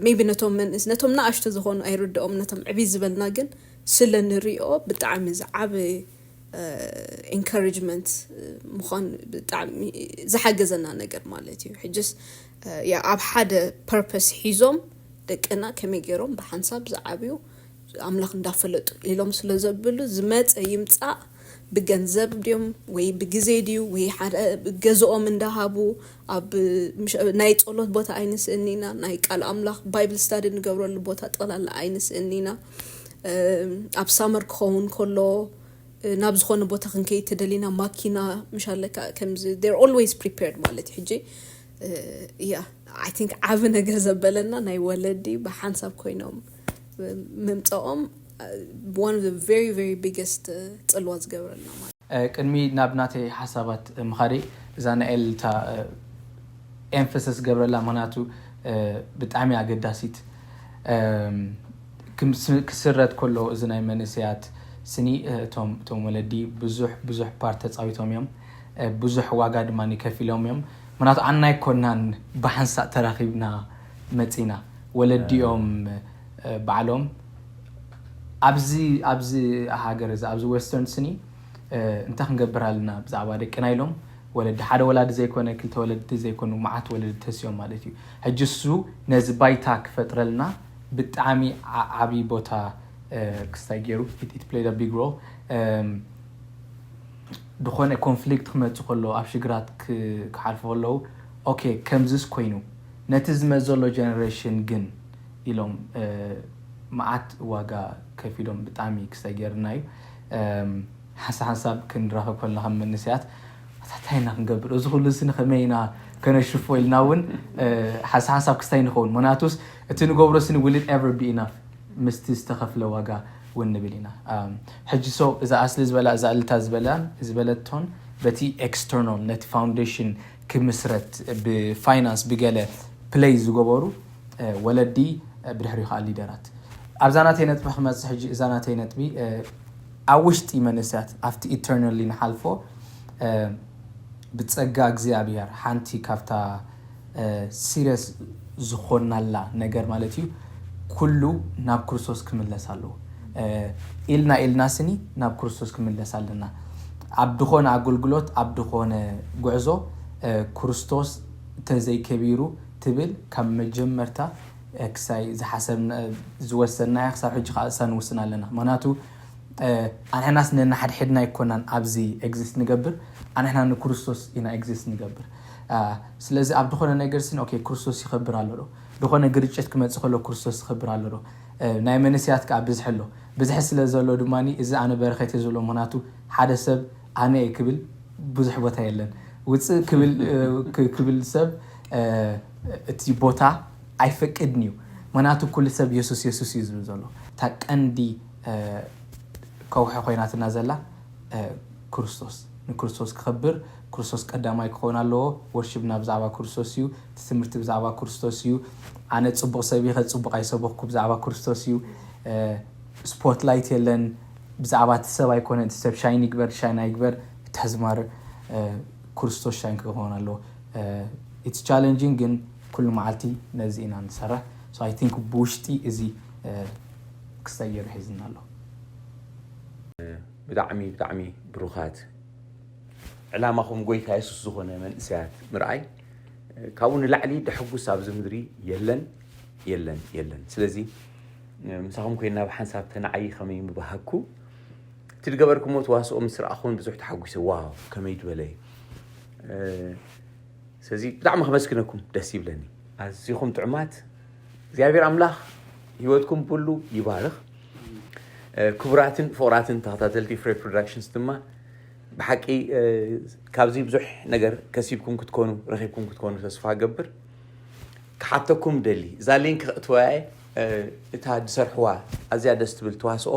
maybe ነቶም መንእስ ነቶም ንኣሽቱ ዝኾኑ ኣይርድኦም ነቶም ዕብይ ዝበልና ግን ስለ ንሪኦ ብጣዕሚ ዝዓብ encouragement ምዃን ብጣዕሚ ዝሓገዘና ነገር ማለት እዩ። ሕጅስ ኣብ ሓደ purpose ሒዞም ደቅና ከመይ ገይሮም ብሓንሳብ ዝዓብዩ ኣምላኽ እንዳፈለጡ ኢሎም ስለ ዘብሉ ዝመፀ ይምፃእ ብገንዘብ ድዮም ወይ ብግዜ ድዩ ወይ ሓደ ገዝኦም እንዳሃቡ ኣብ ናይ ፀሎት ቦታ ኣይንስእን ኢና። ናይ ቃል ኣምላኽ Bible study ንገብረሉ ቦታ ጠቕላላ ኣይንስእን ኢና። ኣብ summer ክኸውን ከሎ ናብ ዝኾነ ቦታ ክንከይድ ተደሊና ማኪና ምሽ ኣለካ ከምዚ they're always prepared ማለት እዩ። ሕጂ yeah I think ዓብ ነገር ዘበለና ናይ ወለዲ ብሓንሳብ ኮይኖም ምምፀኦም one of the very very biggest ፅልዋ ዝገብረልና ማለት። ቅድሚ ናብ ናተይ ሓሳባት ምኻደይ እዛ ናኤል እታ emphasis ገብረላ ምክንያቱ ብጣዕሚ ኣገዳሲት ክስረት ከሎ እዚ ናይ መንእሰያት ስኒ እቶም እቶም ወለዲ ብዙሕ ብዙሕ part ተፃዊቶም እዮም። ብዙሕ ዋጋ ድማ ከፊሎም እዮም። ምክንያቱ ኣና ኣይኮናን ብሓንሳእ ተራኺብና መፂና ወለዲኦም ባዕሎም ኣብዚ ኣብዚ ሃገር እዚ ኣብዚ western ስኒ እንታይ ክንገብር ኣለና ብዛዕባ ደቅና ኢሎም ወለዲ ሓደ ወላዲ ዘይኮነ ክልተ ወለዲ ዘይኮኑ መዓት ወለዲ ተሲኦም ማለት እዩ። ሕጂ እሱ ነዚ ባይታ ክፈጥረልና ብጣዕሚ ዓብይ ቦታ ክስታይ ገይሩ it played a big role። ዝኾነ conflict ክመፅእ ከሎ ኣብ ሽግራት ክሓልፉ ከለዉ okay ከምዚስ ኮይኑ ነቲ ዝመፅ ዘሎ generation ግን ኢሎም መዓት ዋጋ ከፊሎም ብጣዕሚ ክስታይ ገይርና እዩ። ሓንሳብ ሓንሳብ ክንራኸብ ከለና ከም መንእሰያት እንታይ ኢና ክንገብር እዚ ኩሉ ስኒ ከመይ ኢና ከነሽፎ ኢልና እውን ሓንሳብ ሓንሳብ ክስታይ ንኸውን ምክንያቱስ እቲ ንገብሮ ስኒ will it ever be enough ምስቲ ዝተኸፍለ ዋጋ እውን ንብል ኢና። ሕጂ so እዛ ኣስሊ ዝበላ እዛ እልታ ዝበላን ዝበለቶን በቲ external ነቲ foundation ክምስረት ብ finance ብገለ play ዝገበሩ ወለዲ ብድሕሪኡ ከዓ ሊደራት ኣብዛ ናተይ ነጥቢ ክመፅእ ሕጂ እዛ ናተይ ነጥቢ ኣብ ውሽጢ መንእሰያት ኣብቲ eternally ንሓልፎ ብፀጋ እግዚኣብሔር ሓንቲ ካብታ serious ዝኾናላ ነገር ማለት እዩ ኩሉ ናብ ክርስቶስ ክምለስ ኣለዎ ኢልና ኢልና ስኒ ናብ ክርስቶስ ክምለስ ኣለና ኣብ ድኾነ ኣገልግሎት ኣብ ድኾነ ጉዕዞ ክርስቶስ ተዘይከቢሩ ትብል ካብ መጀመርታ ክሳይ ዝሓሰብ ዝወሰናያ ክሳብ ሕጂ ከዓ እሳ ንውስን ኣለና ምክንያቱ ኣንሕናስ ነናሓድሕድና ኣይኮናን ኣብዚ exist ንገብር ኣንሕና ንክርስቶስ ኢና exist ንገብር ስለዚ ኣብ ድኾነ ነገር ስን okay ክርስቶስ ይኸብር ኣሎ ዶ ድኾነ ግርጭት ክመፅእ ከሎ ክርስቶስ ይኸብር ኣሎ ዶ ናይ መንእሰያት ከዓ ብዝሒ ኣሎ ብዝሒ ስለ ዘሎ ድማ እዚ ኣነ በረኸት እየ ዝብሎ ምክንያቱ ሓደ ሰብ ኣነ እየ ክብል ብዙሕ ቦታ የለን ውፅእ ክብል ክብል ሰብ እቲ ቦታ ኣይፈቅድን እዩ ምክንያቱ ኩሉ ሰብ የሱስ የሱስ እዩ ዝብል ዘሎ እታ ቀንዲ ከውሒ ኮይናትና ዘላ ክርስቶስ ንክርስቶስ ክኸብር ክርስቶስ ቀዳማይ ክኸውን ኣለዎ ወርሽብና ብዛዕባ ክርስቶስ እዩ እቲ ትምህርቲ ብዛዕባ ክርስቶስ እዩ ኣነ ፅቡቅ ሰብ ይኸ ፅቡቅ ኣይሰበኩ ብዛዕባ ክርስቶስ እዩ spotlight የለን ብዛዕባ እቲ ሰብ ኣይኮነ እቲ ሰብ shine ይግበር shine ኣይግበር እቲ ሕዝማር ክርስቶስ shine ክኸውን ኣለዎ it's challenging ግን ኩሉ መዓልቲ ነዚ ኢና ንሰርሕ so I think ብውሽጢ እዚ ክስታይ ገይሩ ሒዝና ኣሎ ብጣዕሚ ብጣዕሚ ብሩኻት ዕላማኹም ጎይታ የሱስ ዝኾነ መንእሰያት ምርኣይ ካብኡ ንላዕሊ ደሐጉስ ኣብዚ ምድሪ የለን የለን የለን ስለዚ ምሳኹም ኮይና ብሓንሳብ ተናዓይ ከመይ ምባሃግኩ እቲ ዝገበርኩሞ ተዋስኦ ምስ ረኣኹን ብዙሕ ተሓጒሰ ዋው ከመይ ዝበለ እዩ ስለዚ ብጣዕሚ ከመስግነኩም ደስ ይብለኒ ኣዚኹም ጥዑማት እግዚኣብሔር ኣምላኽ ህይወትኩም ኩሉ ይባርኽ ክቡራትን ፍቕራትን ተኸታተልቲ ፍሬ ፕሮዳክሽንስ ድማ ብሓቂ ካብዚ ብዙሕ ነገር ከሲብኩም ክትኮኑ ረኺብኩም ክትኮኑ ተስፋ ገብር ክሓተኩም ደሊ እዛ ሊንክ ክእትወያ እታ ዝሰርሕዋ ኣዝያ ደስ ትብል ተዋስኦ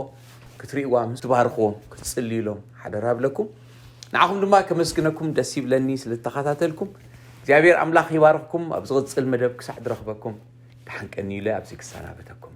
ክትርእዋ ምስ ትባርኽዎም ክትፅልዩሎም ሓደራ ብለኩም ንዓኹም ድማ ከመስግነኩም ደስ ይብለኒ ስለዝተኸታተልኩም እግዚኣብሔር ኣምላኽ ይባርኽኩም ኣብ ዝቕፅል መደብ ክሳዕ ዝረኽበኩም ደሓን ቀንዩለ ኣብዚ ክሰናበተኩም